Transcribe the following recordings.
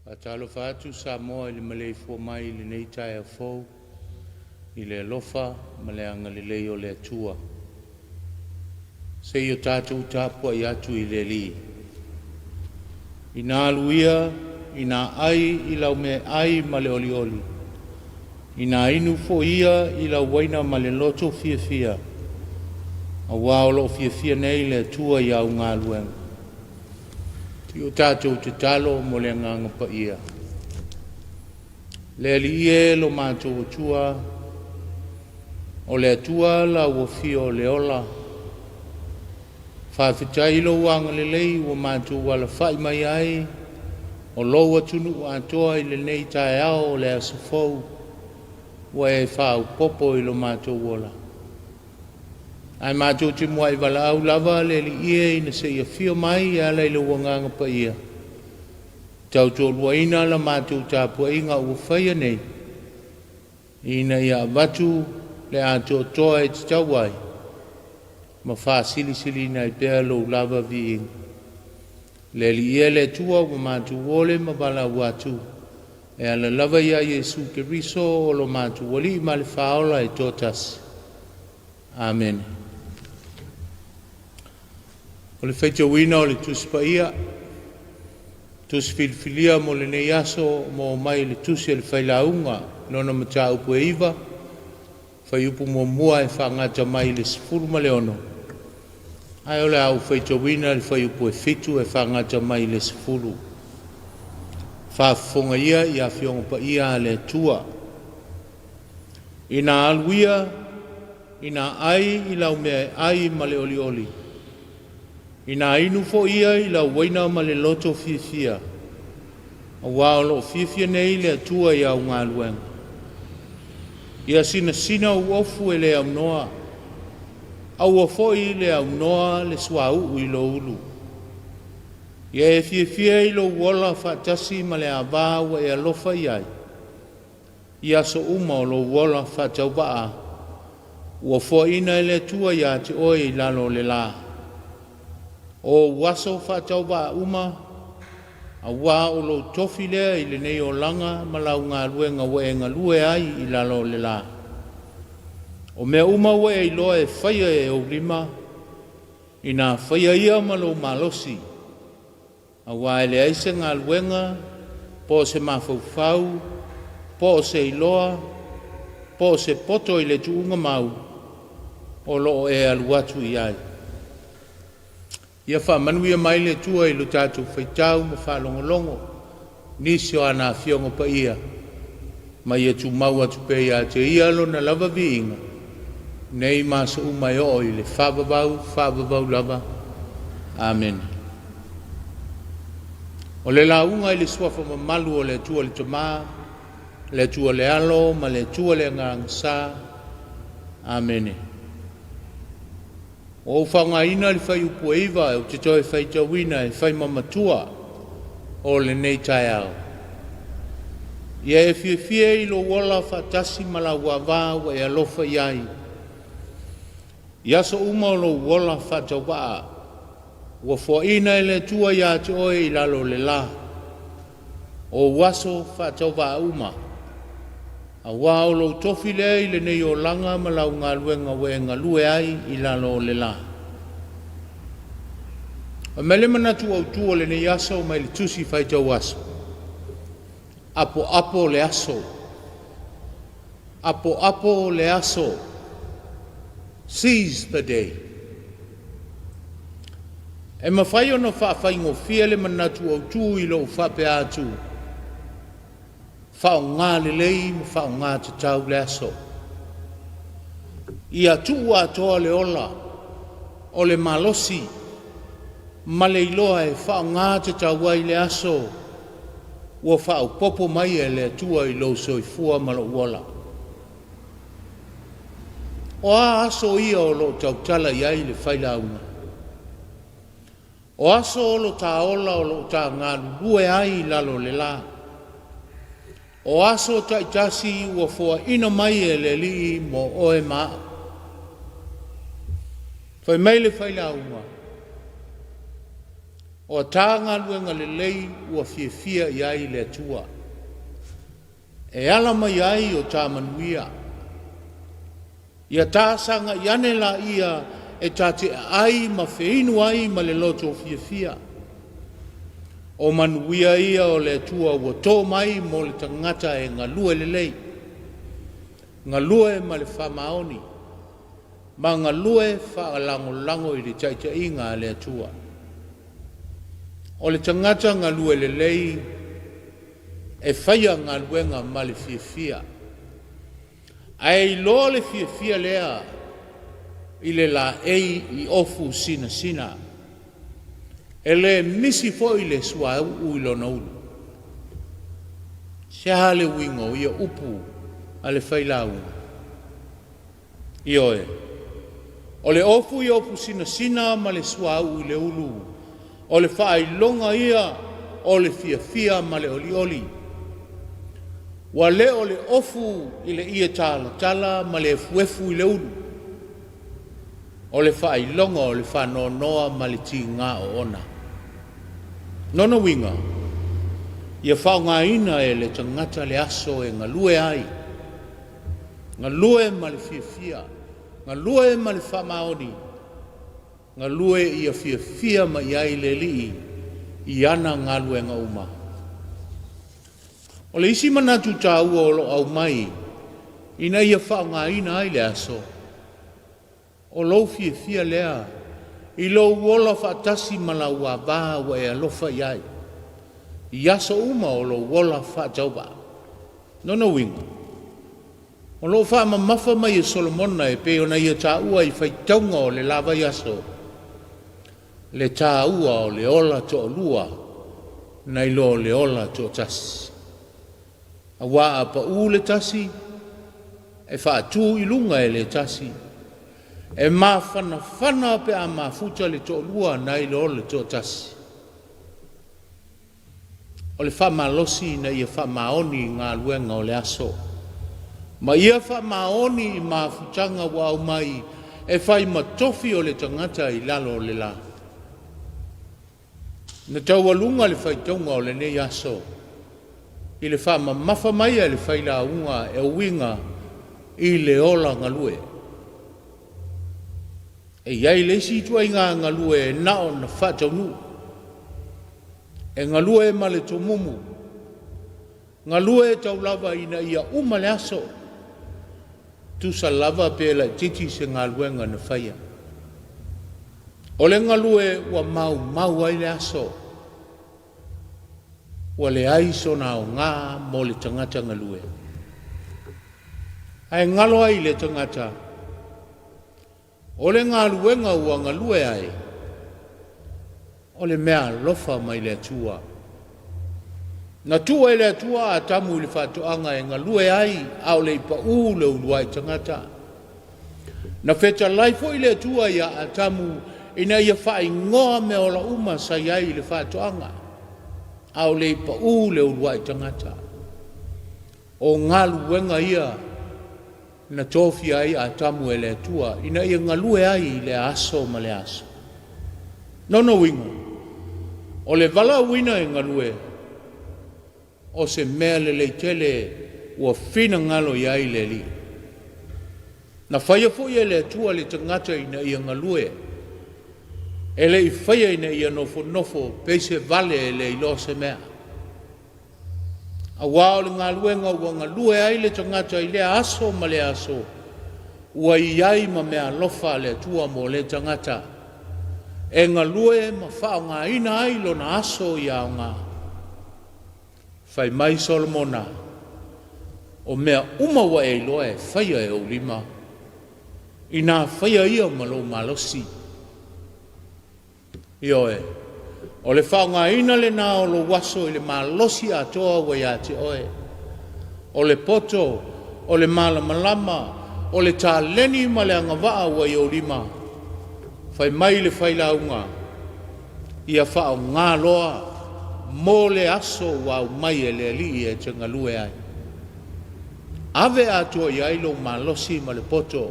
Faatalofa atu Samoa i le maleifua mai i lenei taeao fou i le alofa ma le agalelei o le Atua. Se i o tatou tapuai atu i le Alii. Ina alu ia, ina ai i lau meaai ma le olioli, ina inu foi ia i lau uaina ma le loto fiafia, aua o lo o fiafia nei le Atua i au galuega. I o tatou tatalo mo le Agaga Paia. Le Alii e lo matou Atua, o le Atua lau afio o le ola, faafetai i lou agalelei ua matou alafai mai ai o lou atunuu atoa i lenei taeao o le aso fou ua e faaopoopo i lo matou ola. Ae matou te muai valaau lava le Alii e ina se i afio mai e ala i lou Agaga Paia, tautoaluaina la matou tapuaiga ua faia nei, ina ia avatu le atoatoa e tatau ai ma faasilisiliina ai pea lou lava viiga. Le Alii e le Atua ua matou ole ma valaau atu, e ala lava ia Iesu Keriso o lo matou Alii ma le Faaola e toatasi. Amene. O le faitauina o le Tusi Paia, tusi filifilia mo lenei aso mo mai le tusi a le Failauga, lona mataupu e 9, fuaiupu 1 e faagata mai le 16, ae o le a ou faitauina le fuaiupu e 7 e faagata mai le 10. Faafofoga ia i afioga paia a le Atua. Ina alu ia, ina ai i lau mea e ai ma le olioli, ina inu foi ia i lau uaina ma le loto fiafia, aua o lo o fiafia nei le Atua i au galuega. Ia sinasina ou ofu e le aunoa, aua foi le aunoa le suauu i lou ulu. Ia e fiafia i lou ola faatasi ma le ava ua e alofa i ai, i aso uma o lou ola faatauvaa, ua foaina e le Atua ia te oe i lalo o le la. O ou aso faatauvaa uma, aua o lou tofi lea i lenei olaga ma lau galuega ua e galue ai i lalo o le la. O mea uma ua e iloa e faia e ou lima, ina faia ia ma lou malosi, aua e leai se galuega, po o se mafaufau, po o se iloa, po o se poto i le tuuga mau, o lo o e alu atu i ai. Ia faamanuia mai le Atua i lo tatou faitau ma faalogologo nisi o ana afioga paia, ma ia tumau atu pea ia te ia lona lava viiga, nei ma aso uma e oo i le faavavau, faavavau lava. Amene. O le lauga i le suafa mamalu o le Atua le Tama, le Atua le Alo ma le Atua le Agaga Sa. Amene. Ua ou faaaogaina le fuaiupu e 9 ou te toe faitauina e fai ma matua o lenei taeao. Ia e fiafia i lou ola faatasi ma lau ava ua e alofa i ai, i aso uma o lou ola faatauvaa, ua foaina e le Atua ia te oe i lalo o le la, o ou aso faatauvaa uma, aua o lou tofi lea i lenei olaga ma lau galuega ua e galue ai i lalo o le la. O mai le manatu autu o lenei aso mai le tusi faitau aso, apoapo le aso, apoapo le aso, seize the day. E mafai ona faafaigofie le manatu autu i lou faapea atu, faaaoga lelei ma faaaoga tatau le aso. Ia tuu atoa le ola o le malosi ma le iloa e faaaoga tatau ai le aso. ua faaopoopo mai e le Atua i lou soifua ma lou ola. O a aso ia o lo o tautala i ai le failauga? O aso o lo ta ola o lo o ta galulue ai i lalo o le la. O aso taitasi ua foaina mai e le Alii mo oe ma a'u. Fai mai le failauga, o a ta galuega lelei ua fiafia i ai le Atua, e ala mai ai o ta manuia. Ia ta sagai ane laia e ta te aai ma feinu ai ma le loto fiafia. O manuia ia o le Atua ua to mai mo le tagata e galue lelei, galue ma le faamaoni, ma galue faalagolago i le taitaiga a le Atua. O le tagata galue lelei e faia galuega ma le fiafia, ae iloa le fiafia lea i le laei i ofu sinasina. E le misi foi le suauu i lona ulu. Se a le uiga o ia upu a le failauga? Ioe, o le ofu i ofu sinasina ma le suauu i le ulu, o le faailoga ia o le fiafia ma le olioli. Ua le o le ofu i le ie talatala ma le efuefu i le ulu, o le faailoga o le faanoanoa ma le tiga oona. Lona uiga, ia faaaogaina e le tagata le aso e galue ai, galue ma le fiafia, galue ma le faamaoni, galue ia fiafia mai ai le Alii i ana galuega uma. O le isi manatu taua o lo o aumai ina ia faaaogaina ai le aso, o lou fiafia lea i lou ola faatasi ma lau ava ua e alofa i ai, i aso uma o lou ola faatauvaa. Lona uiga, o lo o faamamafa mai e Solomona e pei ona ia taua i faitauga o le la vaiaso, le taua o le ola toalua nai lo le ola toatasi. Aua a pau le tasi, e faatu i luga e le tasi, e mafanafana pe a mafuta le toalua nai lo le toatasi. O le faamalosi ina ia faamaoni i galuega o le aso, ma ia faamaoni i mafutaga ua aumai e fai ma tofi o le tagata i lalo o le la. Na taualuga le faitauga o lenei aso i le faamamafa mai a le failauga e uiga i le ola galue. E i ai le isi ituaiga galue e na ona faataunuu, e galue ma le tomumu, galue tau lava ina ia uma le aso, tusa lava pe laitiiti se galuega na faia. O le galue ua maumau ai le aso, ua leai sona aoga mo le tagata galue. Ae galo ai i le tagata, o le galuega ua galue ai, o le meaalofa mai le Atua. Na tuu e le Atua Atamu i le faatoaga e galue ai a o le i pau le uluai tagata. Na fetalai foi le Atua iā Atamu ina ia faaigoa meaola uma sa i ai i le faatoaga, a o le i pau le uluai tagata. O galuega ia na tofia ai Atamu e le Atua ina ia galue ai i lea aso ma lea aso. Lona uiga, o le valaauina e galue, o se mea lelei tele ua finagalo i ai le Alii. Na faia foi e le Atua le tagata ina ia galue, e le i faia ina ia nofonofo pei se vale e le iloa se mea. Aua o le galuega ua galue ai le tagata i lea aso ma lea aso, ua i ai ma meaalofa a le Atua mo lea tagata, e galue ma faaaogaina ai lona aso ia aoga. Fai mai Solomona, O mea uma ua e iloa e faia e ou lima, inā faia ia ma lou malosi. Ioe. O le faaaogaina lena o lou aso i le malosi atoa ua ia te oe. O le poto, o le malamalama, o le taleni ma le agavaa ua i ou lima, fai mai le failauga, ia faaaoga loa mo le aso ua aumai e le Alii e te galue ai. Ave atoa i ai lou malosi ma le poto,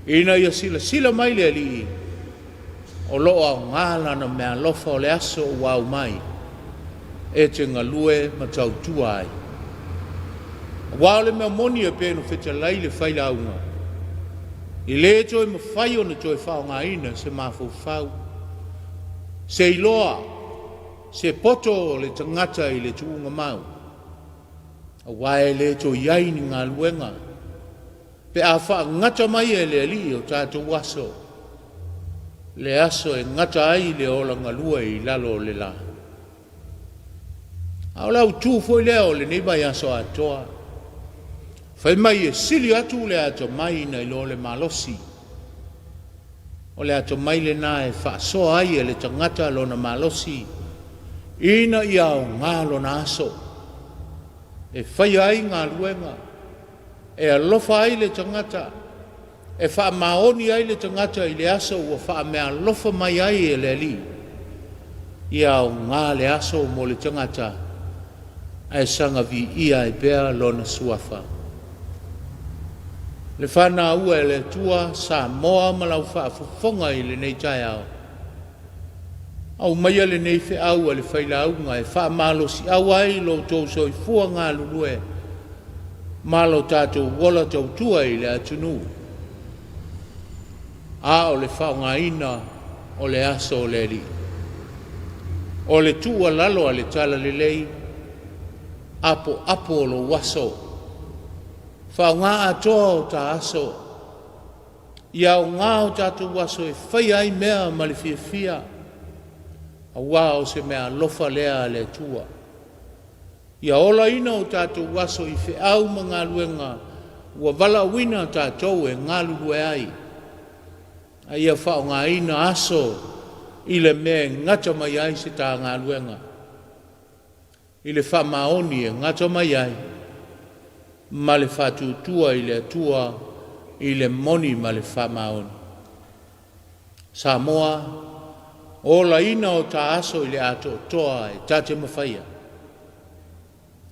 ina ia silasila mai le Alii o lo o aoga lana meaalofa o le aso ua aumai e te galue ma tautua ai. Aua o le mea moni e pei ona fetalai le failauga, e le toe mafai ona toe faaaogaina se mafaufau, se iloa, se poto o le tagata i le tuuga mau, aua e le toe i ai ni galuega pe a faagata mai e le Alii o tatou aso, le aso e gata ai le ola galue i lalo o le la. A o le autu foi lea o lenei vaiaso atoa, fai mai e sili atu le atamai nai lo le malosi. O le atamai lena e faasoa ai e le tagata lona malosi ina ia aoga lona aso e faia ai galuega, e alofa ai le tagata, e faamaoni ai le tagata i le aso ua faameaalofa mai ai e le Alii, ia aoga le aso mo le tagata ae saga viia ai pea Lona suafa. Le fanau e le Atua Samoa ma lau faafofoga i lenei taeao, aumaia lenei feau a le Failauga e faamalosiau ai lo outou soifua galulue ma lo tatou ola tautua i le atunuu, a o le faaaogaina o le aso o le Alii. O le tuualalo a le Talalelei, apoapo lou aso, faaaoga atoa o ta aso, ia aoga o tatou aso e faia ai mea ma le fiafia, aua o se meaalofa lea a le Atua. Ia olaina o tatou aso i feau ma galuega ua valaauina tatou e galulue ai, a ia faaaogaina aso i le mea e gata mai ai se ta galuega, i le faamaoni e gata mai ai ma le faatuatua i le Atua i le moni ma le faamaoni. Samoa, olaina o ta aso i le atoatoa e ta te mafaia.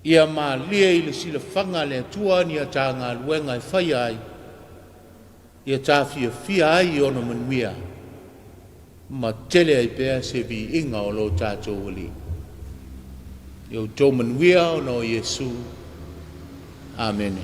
Ia malie i le silafaga a le Atua ni a ta galuega e faia ai, ia ta fiafia ai i ona manuia ma tele ai pea se viiga o lo tatou Alii. Ia outou manuia ona o Iesu. Amene.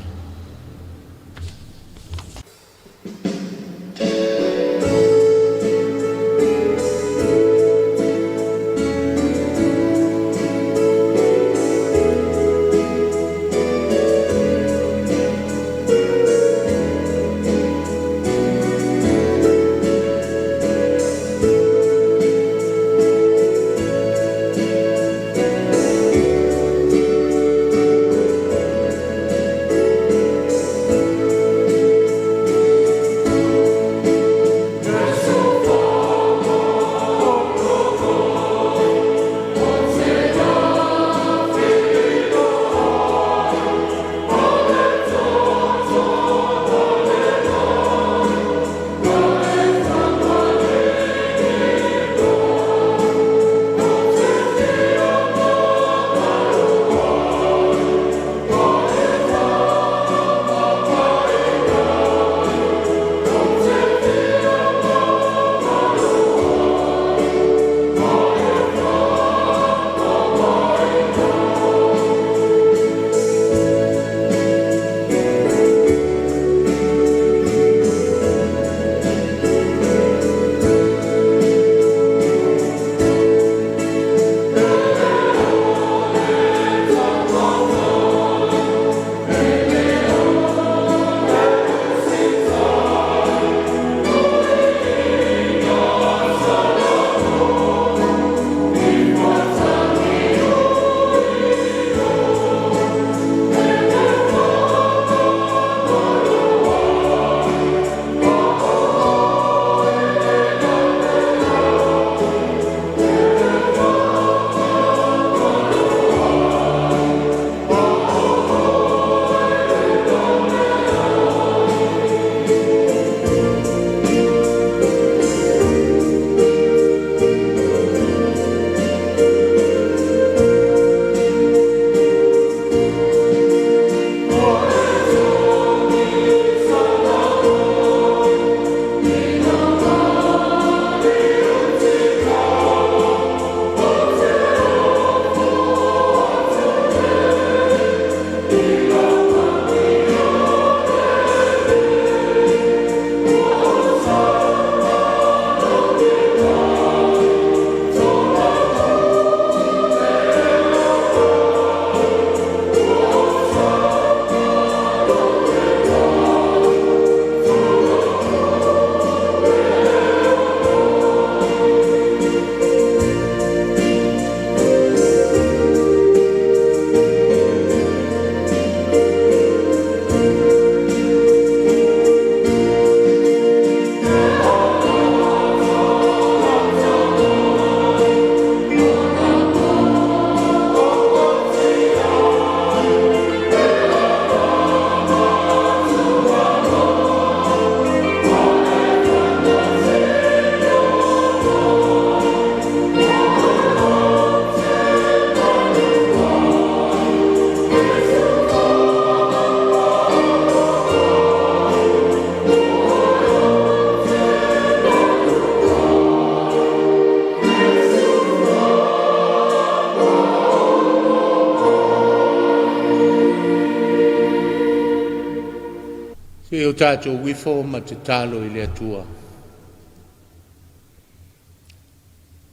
Se i o tatou ifo ma tatalo i le Atua.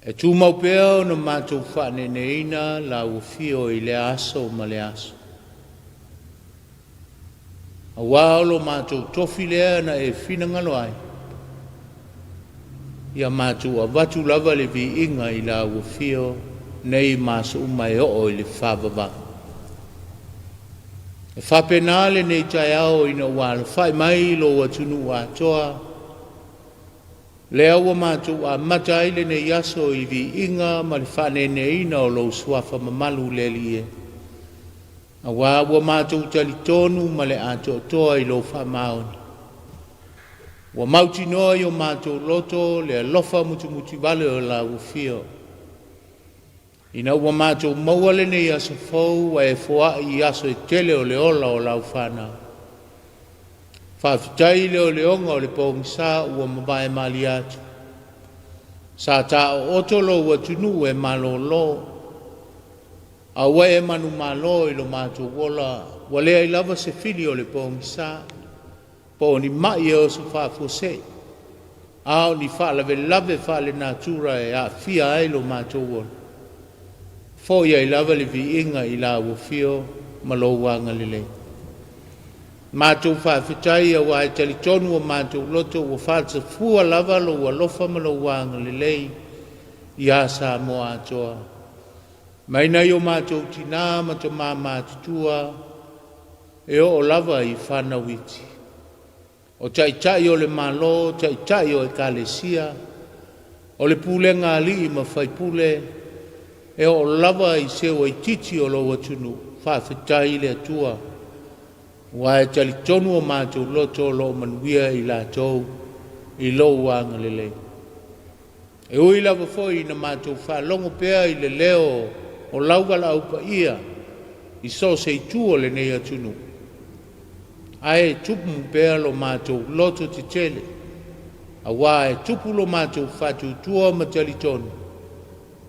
E tumau pea ona matou faaneeneina lau afio i lea aso ma lea aso, aua o lo matou tofi lea na e finagalo ai, ia matou avatu lava le viiga i lau afio nei ma aso uma e oo i le faavavau. E faapena lenei taeao ina ua alafai mai lou atunuu atoa, lea ua matou amata ai lenei aso i le viiga ma le faaneeneeina o lou Suafa mamalu le Alii e, aua ua matou talitonu ma le atoatoa i lou faamaoni. Ua mautinoa i o matou loto le alofa mutimutivale o lau afio, ina ua matou maua lenei aso fou ua e foai i aso e tele o le ola o lau fanau. Faafetai i le leoleoga o le pogisa ua mavae malie atu, sa taooto lou atunuu e malolo, a ua e manumalo i lo matou ola, ua leai lava se fili o le pogisa po o ni mai e oso faafuasei, a o ni faalavelave faalenatura e aafia ai lo matou ola. Foi ai lava le viiga i lau afio ma lou agalelei. Matou faafetai aua e talitonu o matou loto ua faasafua lava lou alofa ma lou agalelei ia Samoa atoa, mai nai o matou tina ma tamā matutua e oo lava i fanau iti, o Taitai o le Malo, Taitai o Ekalesia, o le pulega a alii ma faipule, e oo lava i se itiiti o lou atunuu. Faafetai i le Atua aua e talitonu o matou loto o lo o manuia i latou i lou agalelei. E ui lava foi ina matou faalogo pea i le leo o lau valaau paia i so o se itu o lenei atunuu, ae tupu pea lo matou loto tetele, aua e tupu lo matou faatuatua ma talitonu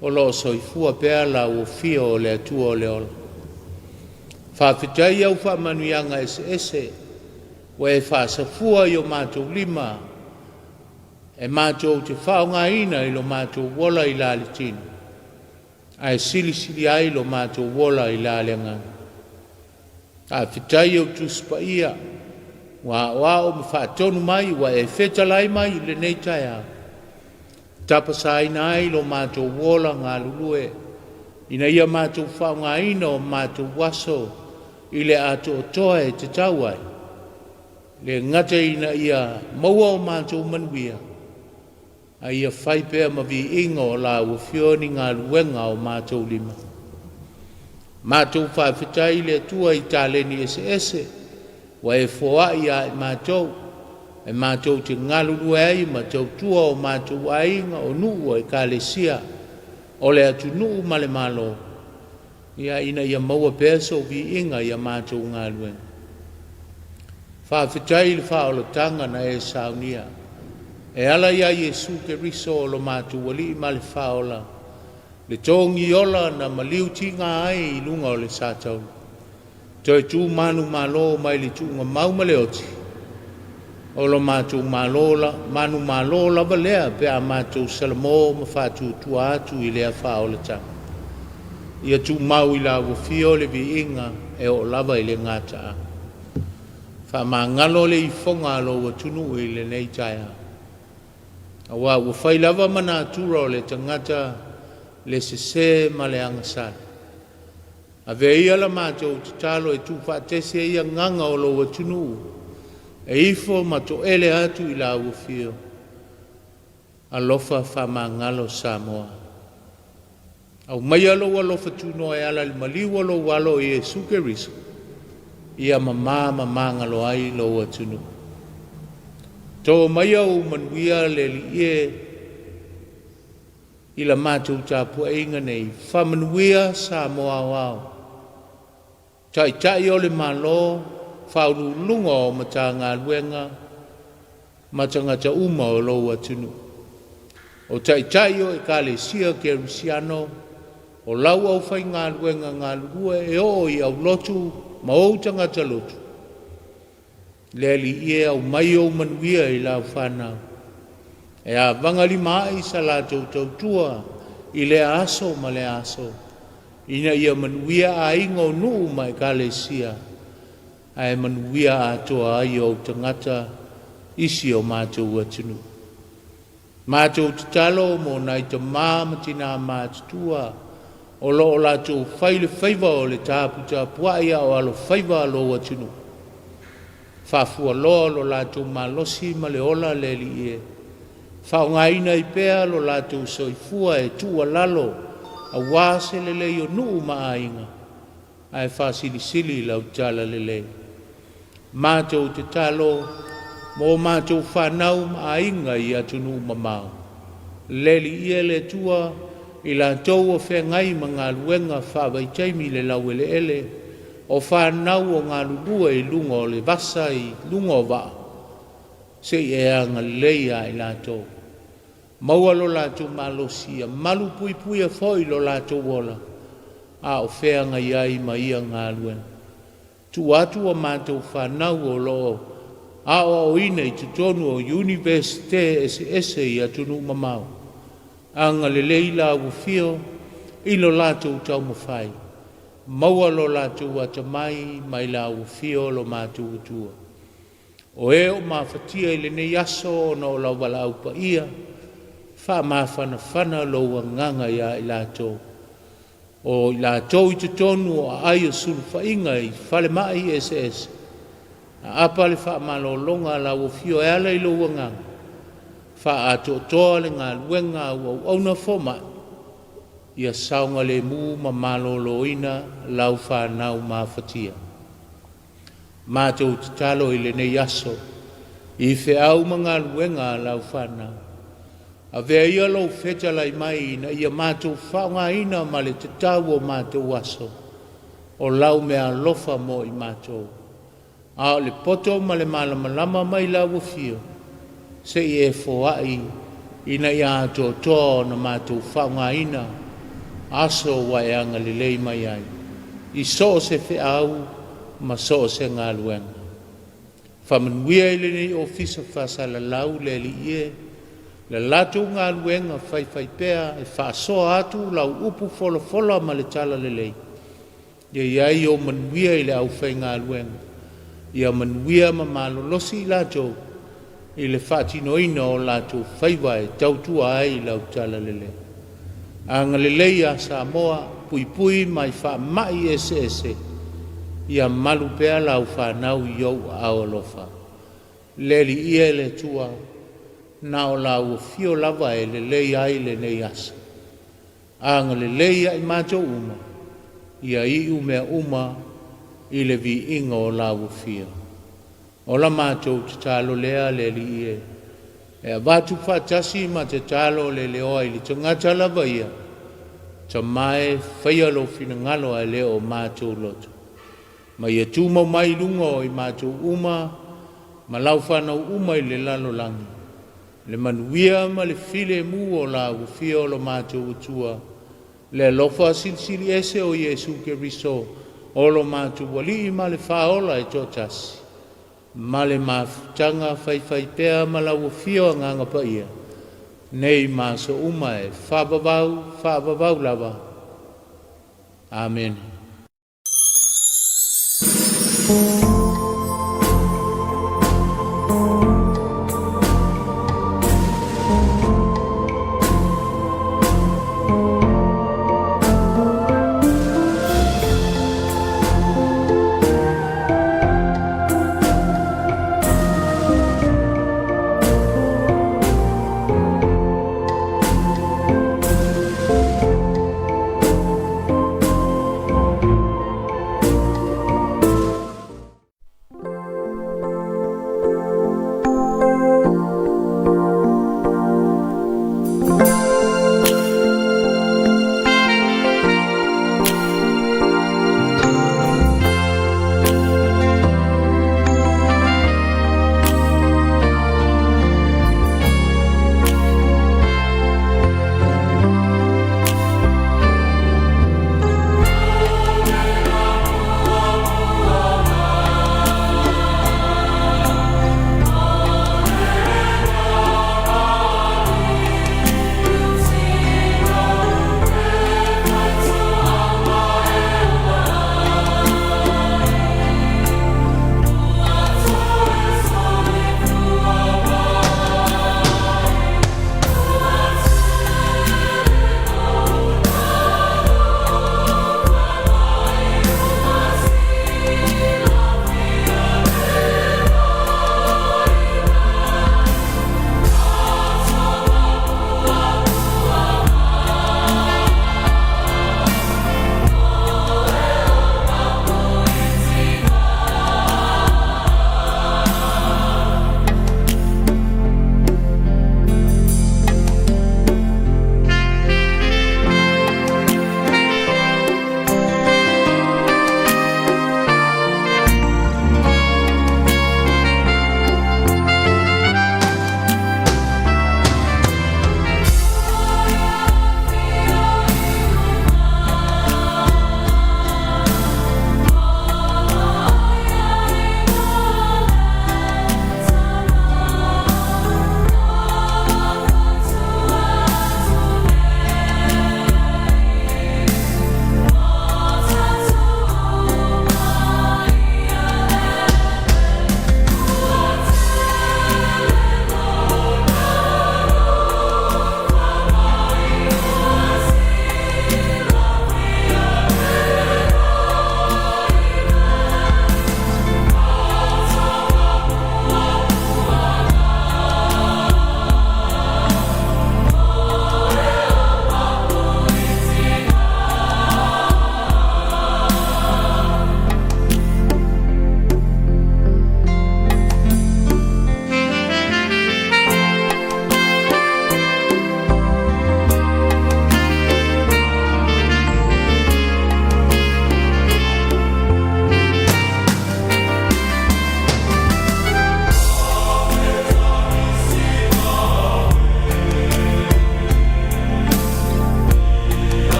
o lo o soifua pea lau afio o le Atua o le ola. Faafetai i au faamanuiaga eseese ua e faasafua i o matou lima e matou te faaaogaina i lo matou ola i la le tino, ae silisili ai lo matou ola i la le agaga. Faafetai i ou Tusi Paia ua aoao ma faatonu mai, ua e fetalai mai i lenei taeao, e tapasaina ai lo matou ola galulue ina ia matou faaaogaina o matou aso i le atoatoa e tatau ai, e le gata ina ia maua o matou manuia, a ia fai pea ma viiga o lau afio ni galuega a o matou lima. Matou faafetai i le Atua i taleni eseese ua e foai ia i matou e matou te galulue ai ma tautua o matou aiga, o nuu, o ekalesia, o le atunuu ma le Malo, ia ina ia maua pea sou viiga i a matou galuega. Faafetai i le faaolataga na e saunia e ala ia Iesu Keriso o lo matou Alii ma le Faaola, le togiola na maliu tiga ai i luga o le sataula, toe tu manumalo mai le tuugamau ma le oti, o lo matou malo la, manumalo lava lea pe a matou salamo ma faatuatua atu i lea faaolataga. Ia tumau i lau afio le viiga e oo lava i le gataaga. Faamagalo le ifoga a lou atunuu i lenei taeao, aua ua fai lava ma natura o le tagata le sesē ma le agasala. Avea ia la matou tatalo e tuufaatasi ai agaga o lou atunuu e ifo ma toele atu i lau afio. Alofa faamagalo Samoa. Aumaia lou alofa tunoa e ala i le maliu o lou alo o Iesu Keriso, ia mamā ma magalo ai lou atunuu. To maia ou manuia le Alii e i la matou tapuaiga nei, faamanuia Samoa aoao, Taitai o le Malo, Faauluuluga o Matagaluega ma tagata uma o lou atunuu. O Taitai o Ekalesia Kerisiano, o lau aufaigaluega galulue e oo i aulotu ma ou tagata lotu, Le Alii e, aumai ou manuia i lau fanau e avagalima ai sa latou tautua i lea aso ma lea aso, ina ia manuia aiga o nuu ma ekalesia, ae manuia atoa ai ou tagata i si o matou atunuu. Matou tatalo mo nai tamā ma tinā matutua o lo o latou fai le faiva o le taputapuai a o alofaiva lou atunuu. Faafualoa lo latou malosi ma le ola le Alii e, faaaogaina ai pea lo latou soifua e tuualalo aua se lelei o nuu ma aiga, ae faasilisili lau talalelei. Matou tatalo mo matou fanau ma aiga i atunuu mamao. Le Alii e le Atua, i latou o feagai ma galuega faavaitaimi i le laueleele, o fanau o galulue i luga o le vasa i luga o vaa, se i e agalelei ia i latou. Maua lo latou malosi, ia malu puipuia foi lo latou ola a o feagai ai ma ia galuega. Tuu atu a matou fanau o lo o aoaoina i totonu o Iunivesite eseese i atunuu mamao, agalelei lau afio i lo latou taumafai, maua lo latou atamai mai lau afio lo matou Atua. O e o mafatia i lenei aso ona o lau valaau paia, faamafanafana lou agaga ia i latou. O i latou i totonu o aai o sulufaiga i falemai eseese, aapa le faamalologa a lau Afio e ala i lou agaga, faaatoatoa le galuega a au auauna fomai, ia saogalemu ma maloloina lau fanau mafatia. Matou tatalo i lenei aso i feau ma galuega a lau fanau, avea ia lou fetalai mai ina ia matou faaaogaina ma le tatau o matou aso, o lau meaalofa mo i matou. A o le poto ma le malamalama mai lau Afio, se i e foai ina ia atoatoa ona matou faaaogaina aso ua e agalelei mai ai, i so o se feau ma so o se galuega. Faamanuia i lenei Ofisa Faasalalau le Alii e, le latou galuega faifaipea e faasoa atu lau upu folafola ma le talalelei, ia i ai ou manuia i le aufaigaluega, ia manuia ma malolosi i latou i le faatinoina o latou faiva e tautua ai i lau talalelei. Agalelei ia Samoa, puipui mai faamai eseese, ia malu pea lau fanau i ou aao alofa. Le Alii e le Atua, na o lau afio lava e lelei ai lenei aso. Agalelei ia i matou uma, ia iu mea uma i le viiga o lau afio. O la matou tatalo lea le Alii e, e avatu faatasi ma tatalo le leoa i le tagata lava ia, Tama e, faia lou finagalo ae le o matou loto. Ma ia tumau mai i luga o i matou uma ma lau fanau uma i le lalolagi, le manuia ma le filemu o lau afio o lo matou Atua, le alofa silisili ese o Iesu Keriso o lo matou Alii ma le Faaola e toatasi, ma le mafutaga faifaipea ma lau afio Agaga Paia, nei ma aso uma e faavavau, faavavau lava. Amene.